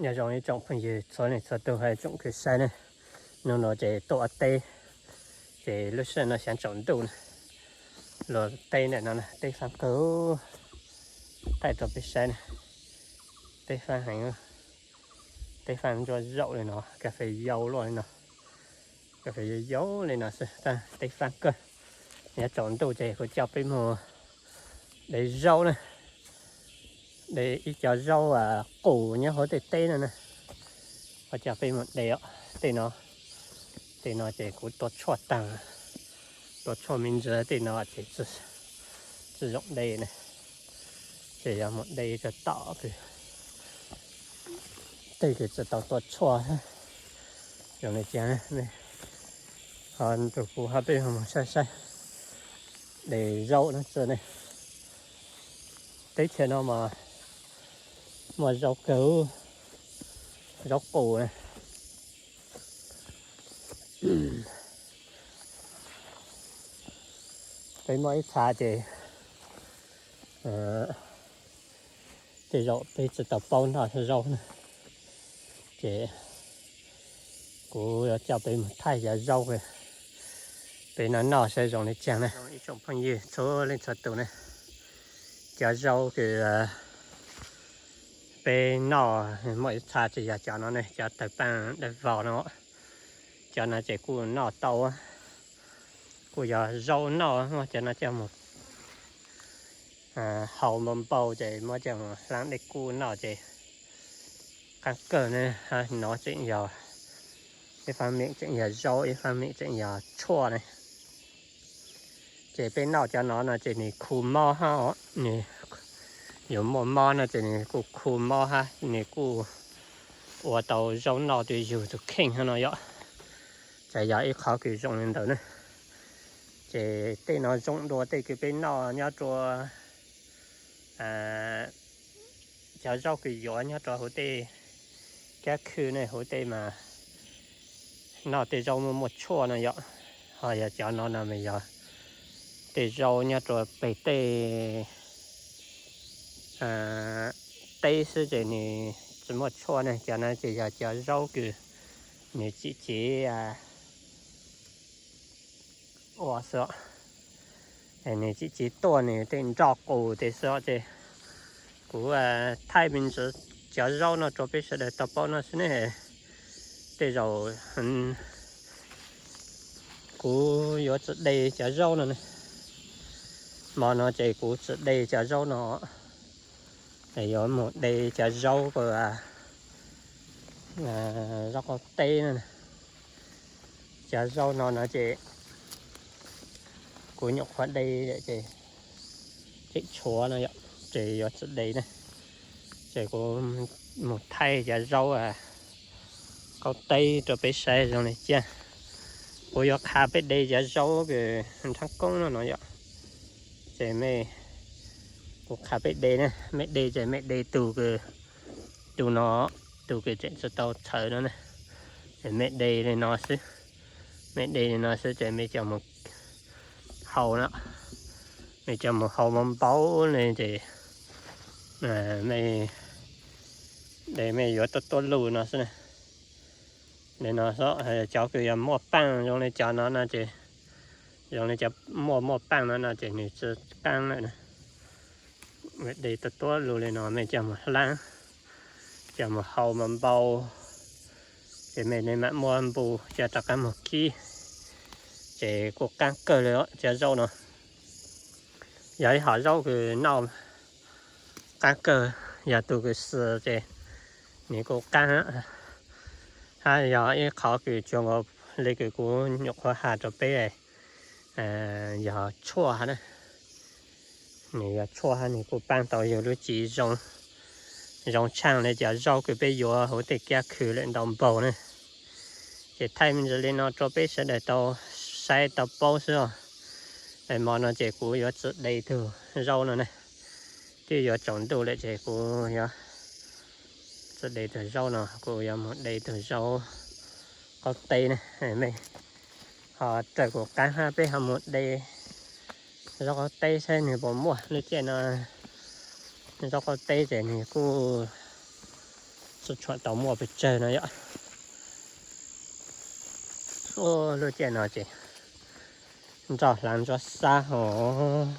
Nyob zoo ib tsoom phooj ywg txhua leej txhua tus hab tsoom kwv saib ne. Nub nua ces tuaj ua teb, ces lub sij hawm no xyaav tsaus ntuj na, luag teb ntawm no na teb faab kawg, thaij rua peb saib na, teb faab heev, teb faab ntsuab zaum li no, kas fes yau luaj li no, kas fes yau yau li no xwb, teb faab kawg. Nyob tsaus ntuj ces kuv coj peb moog de zaub na, de ib cov zaub qus nyob huv tej teb no na, kuv coj peb moog de os. Tej no, tej no ces kuv tua tshuaj taag, tua tshuaj me ntsis, tej no ces tsi zoo de na, ces yuav moog de rua tom kws tej kws tsi tau tua tshuaj zoo li cas. Ho nrug kuv hab peb moog saib saib de zaub no tsi ne. Teb chaws no mas muaj zaub kawg, zaub qus na. Peb muaj ib txha ces, tej zaum peb tsi tau paub noj zaub na, ces kuv yuav coj peb moog thaij cov zaub kws peb noj noj saib zoo li caag na. Ib tsoom phooj ywg txhua leej txhua tus na, cov zaub kws peb noj muaj ib txha ces yog cov no ne, cov tawg paaj dawb vog no. Cov no ces kuj noj tau, kuj yog zaub noj, muab cov no coj moog hau npau npau ces muab coj moog hlab dej kub noj ces qaab kawg ne. No tseem yog ib faam meem tseem yog zaub, ib faam meem tseem yog tshuaj ne. Ces peb noj cov no no ces nwg khu mob hab, nwg yug muaj mob no ces nwg kuj khu mob hab, nwg kuj ua tau zaub noj tu yug tus kheej hab no yom. Ces yog ib qhov kws zoo li ntawd na. Ces tej no zoo dua tej kws peb noj nyob rua cov zaub kws yuav nyob rua huv tej kab khw ne, huv tej mas noj tej zaub muaj muaj tshuaj no yom. Ho yog cov no no mas yog tej zaub nyob rua peg tej teb xwb ces nwg tsi muaj tshuaj ne. Cov no ces yog cov zaub kws nwg tsim txiv ua xwb, nwg tsim txiv tuaj nwg tej nroj qus tej xwb ces kuv thaij me ntsis cov zaub no rua peb sawv daws tau paub no xwb ne. Tej zaum kuv yuav tsi de cov zaub no ne. Hmo no ces kuv tsi de cov zaub no, yuav moog de cov zaub, zaub qaub teb no. Cov zaub no no ces kuv nyuam qhuav de ces tseem tshuav no yom, ces yuav tsi de ne. Ces kuv moog thaij cov zaub qaub teb rua peb saib zoo li cas. Kuv yuav qha peb de cov zaub kws nrhav koob no no yom. Ces mej, kuv qha peb de ne, mej de ces mej de tug kws, tug no, tug kws tseem tsi tau txhawv no ne. Ces mej de li no xwb, mej de li no xwb ces mej coj moog hau no, mej coj moog hau npau npau le ces mej de mej yuav tuab tuab lug no xwb na. Li no xwb, cov kws yog muaj paaj zoo li cov no no ces, zoo li cov muaj muaj paaj no no ces nwg tsi qaab lawm na. De tuab tuab lug li no mej coj moog hlab, coj moog hau npau npau, ces mej le maam muab npu coj rov qaab moog kib, ces kuj qaab kawg li cov zaub no. Yog ib hom zaub kws noj qaab kawg, yog tug kws xwm ces nws kuj qaab, hab yog ib qhov kws tsuas nkaus le kws kuv nyuam qhuav has rua peb, yog tshuaj hab na. Nws yog tshuaj hab nws kuj paab tau yug lub cev zoo, zoo tshaaj le cov zaub kws peb yuav huv tej kab khw lawm ntau npaug na. Ces thaij me ntsis li no rua peb sawv daws tau saib tau paub xwb os. Hmo no ces kuv yuav tsi de tug zaub no ne, twb yuav tsaus ntuj lawm ces kuv yuav tsi de tug zaub no, kuv yuav moog de tug zaub qaub teb ne. Mej ho raws kuv qaab hab peb ho moog de zaub qaub teb saib nwg puas muaj. Lub caij no zaub qaub teb ces nwg kuj Tsuas tshuam tau muaj pes tsawg no yom. Lub caij no ces nroj hlaav ntsuab xab hos.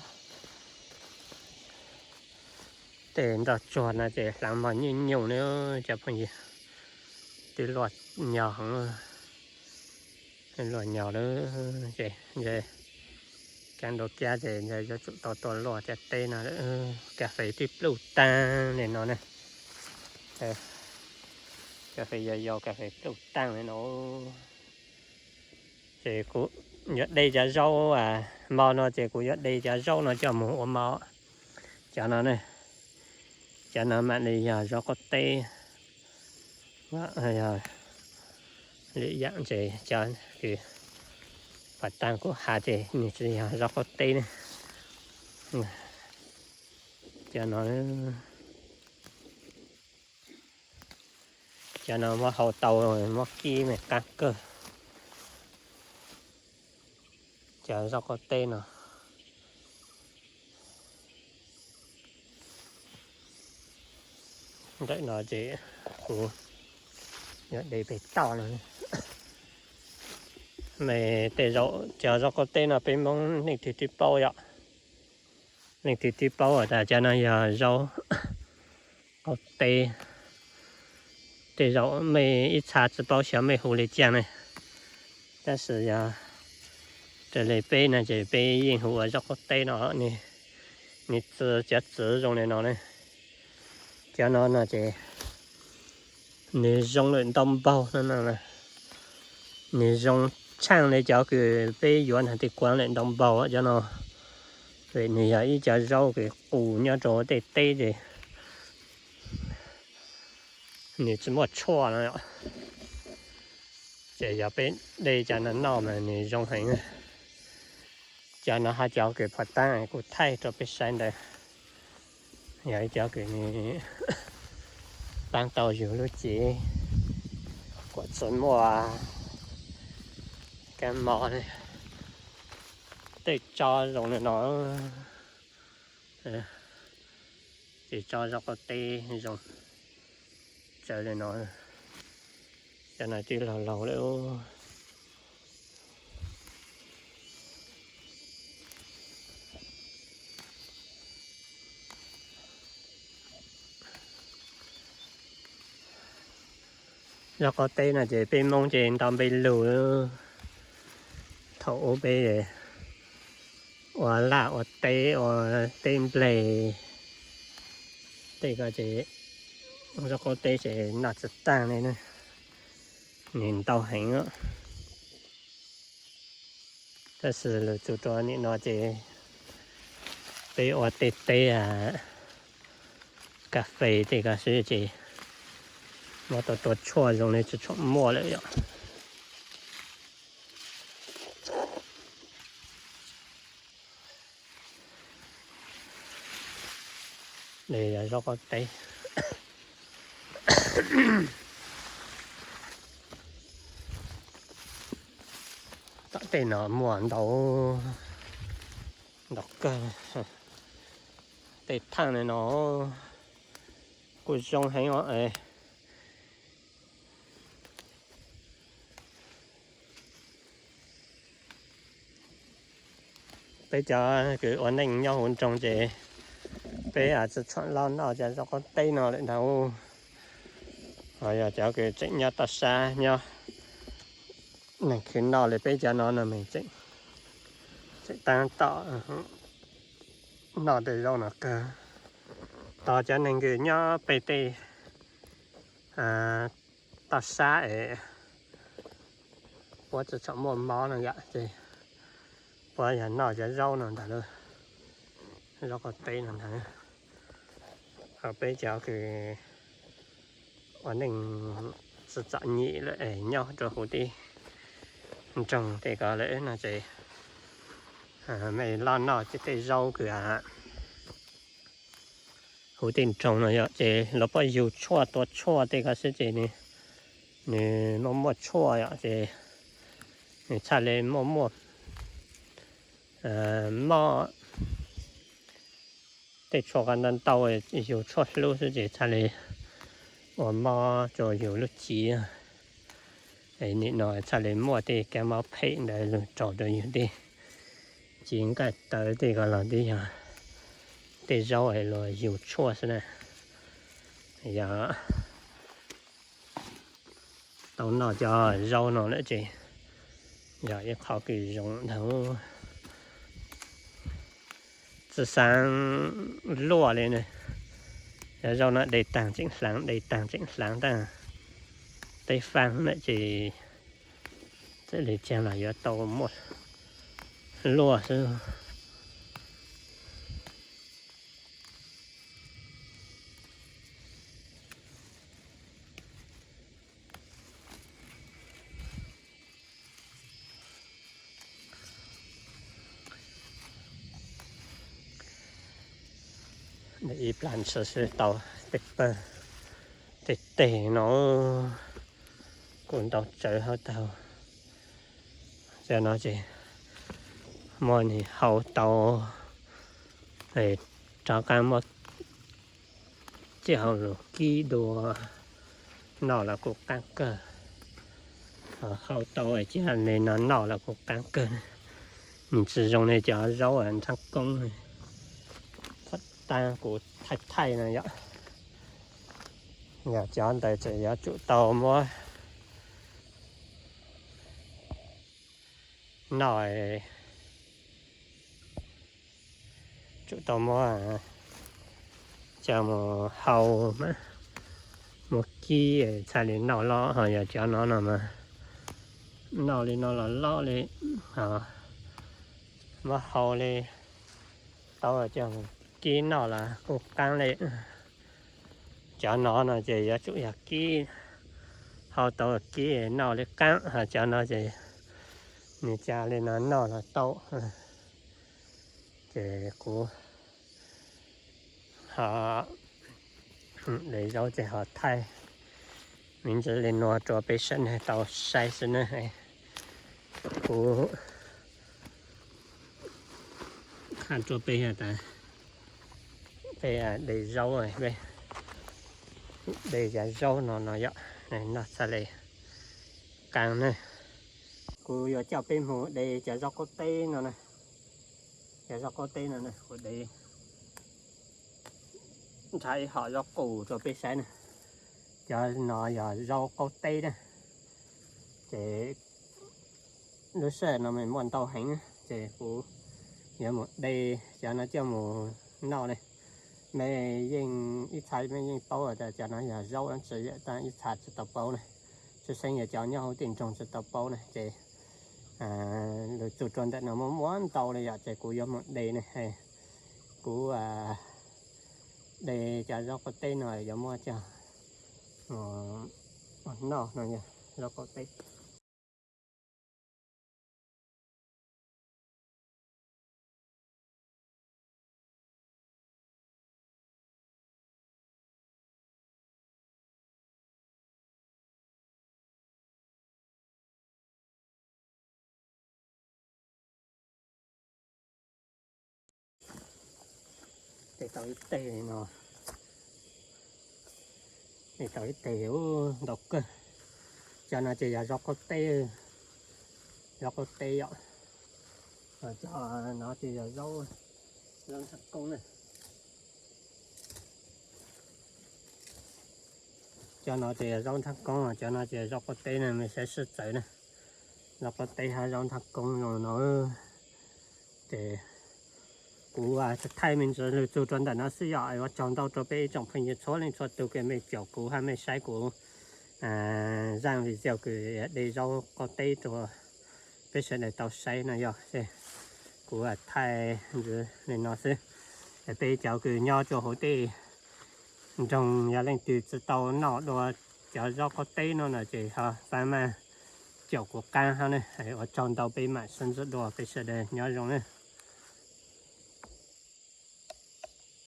Tej nroj tsuag no ces hlaav mog nyuj nyooj li cov phooj ywg. Twb luaj nyog heev, luaj nyog lawm ces ntshe kab nrau kab ces ntshe yuav tsum tau tua luaj cov teb no. Kas fes twb pluj taag li no ne. Kas fes yau yau kas fes pluj taag li no. Ces kuv yuav de cov zaub mog no ces kuv yuav de cov zaub no coj mus ua mov. Cov no ne, cov no mam li yog zaub qaub teb. Lwm yaam ces cov kws pas taag kuv has ces nws tsis yog zaub qaub teb ne. Cov no, cov no muab hau tau, muab kib me qab kawg. Cov zaub qaub teb no. Ntawm no ces kuv yuav de pem toj no. Tej zaum cov zaub qaub teb no peb Hmoob leej twg twb paub yom. Leej twg twb paub tas cov no yog zaub qaub teb. Tej zaum mej ib txha tsis paub xyov mej hu li caag ne. Tab sis yog raws li peb no ces peb yeej hu ua zaub qaub teb no, nws txi, cov txiv zoo li no ne. Cov no no ces nws zoo lawm ntau npaug no, nws zoo tshaaj li cov kws peb yuav nag tej kuav lawm ntau npaug cov no. Vim nws yog ib cov zaub kws qus nyob rau tej teb ces nws tsis muaj tshuaj no. Ces yog peb de cov no noj mas nws zoo heev. Cov no hab cov kws phov taab kuv thaij rau peb saib ntawd, yog ib cov kws nws taab tau yug lub cev, kuas txawm muaj kab mob. Tej tsob zoo li no, tej tsob zaub qaub teb zoo tsawv li no. Cov no twb laug laug lawm. Zaub qaub teb no ces peb Moob ces nto npe lug. Thaum ub peb ua laj ua teb, ua teb npleg, tej ko ces zaub qaub teb ces noj tsis taag li, nws ntau heev. Tab sis lug txug rau nim no ces peb ua tej teb kas fes tej ko xwb ces muab tau tua tshuaj zoo li tsis tshua muaj lawm yom. Li yog zaub qaub teb. Tom tej no muaj ntau, ntau kawg. Tej thaaj li no kuj zoo heev os. Peb cov kws ua neej nyob huv nroog ces peb tsis tshua loj noj cov zaub qaub teb no lawm ntag. Ho yog cov kws tseem nyob toj sab nyob, neeg khwv noj li peb cov no no mas tseem taab tom noj tej zaub no kawg. Tos cov neeg kws nyob pem tej toj sab es puab tsis tshua muaj mob no yom, ces puab yog noj cov zaub no ntag, zaub qaub teb no ntag. Ho peb cov kws ua neej tsis txom nyem lawm es nyob rau huv teb nroog tej ko lawm no ces mej loj noj tej zaub kws huv teb nroog no yom, ces lawv puab yug tshuaj tua tshuaj tej ko xwb ces nws muaj muaj tshuaj yom, ces nws txhaj li muaj muaj mob. Tej tshuaj ko ntau ntau, yug tshuaj hlub xwb ces txhaj li Ua mob rau yus lub cev. Nim no txhaj li muaj tej kab mob phem ntawd los raug rau yus tej cev nqaij tawv tej ko los twb yog tej zaub es luag yug tshuaj xwb na. Yog tau noj cov zaub no lawm ces yog ib qho kws zoo ntag. Txawj xaav luaj li na. Cov zaub no de taag tseem hlaav, de taag tseem hlaav taag. Teb faab na ces txawm li caag los yuav tau muaj luaj xwb. Ib plag sawv sawv tau tej pawg tej teg no kuj ntau tsawv hauv taug. Cov no ces muab nws hau tau rov qaab muab coj hau lug kib dua noj los kuj qaab kawg. Hau tau coj li no noj los kuj qaab kawg. Nws tsis zoo li cov zaub nrhaab koob, thaij kuv thaij thaij no yom. Yog cov ntawd ces yuav tsum tau muab noj, tsum tau muab coj mus hau, muab kib txhaj li noj los. Ho yog cov no no mas noj li no los loj li, muab hau li tau coj mus kib noj los kuj qaab li. Cov no no ces yuav tsum yog kib, hau tau kib noj li qaab. Ho cov no ces nws ca li no noj los tau. Ces kuv ho de zaub ces ho thaij me ntsis li no rua peb sawv daws tau saib xwb na. Kuv qha rua peb tas peb de zaub, de cov zaub no no yom, noj txhaj li qaab na. Kuv yuav coj peb mus de cov zaub qaub teb no na. Cov zaub qaub teb no na kuv de nrhav ib hom zaub qus rua peb saib na. Cov no yog zaub qaub teb na. Ces lub sij hawm no mas muaj ntau heev ces kuv yuav mus de cov no coj mus noj ne. Mej yeej ib txhia mej yeej paub tas cov no yog zaub dlaab tsi, tab ib txhia tsis tau paub ne. Tshwj xeeb yog cov nyob hauv tej nroog tsis tau paub ne ces lug txug rua ntawm no muaj muaj ntau li yom, ces kuv yuav mus de ne. Kuv de cov zaub qaub teb no yuav muab coj noj no yog zaub qaub teb. De tau ib teg no, de tau ib teg ntau kawg. Cov no ces yog zaub qaub teb, zaub qaub teb yom. Cov no ces yog zaub, zaub nrhav koob na. Cov no ces yog zaub nrhav koob, cov no ces zaub qaub teb na, mej saib sib txawv na. Zaub qaub teb hab zaub nrhav koob zoo no. Ces kuv thaij me ntsis lug txug rua ntawm no xwb yom. Ua tsaug ntau rua peb ib tsoom phooj ywg txhua leej txhua tug kws mej caum kuv hab mej saib kuv zaaj video kws de zaub qaub teb rua peb sawv daws tau saib no yog. Kuv thaij ntsis li no xwb. Peb cov kws nyob rua huv tej nroog yog leej twg tsis tau noj dua cov zaub qaub teb no no ces ho faab maj caum kuv qaab hab ne. Ua tsaug ntau, peb maam sib ntsib dua, peb sawv daws nyob zoo ne.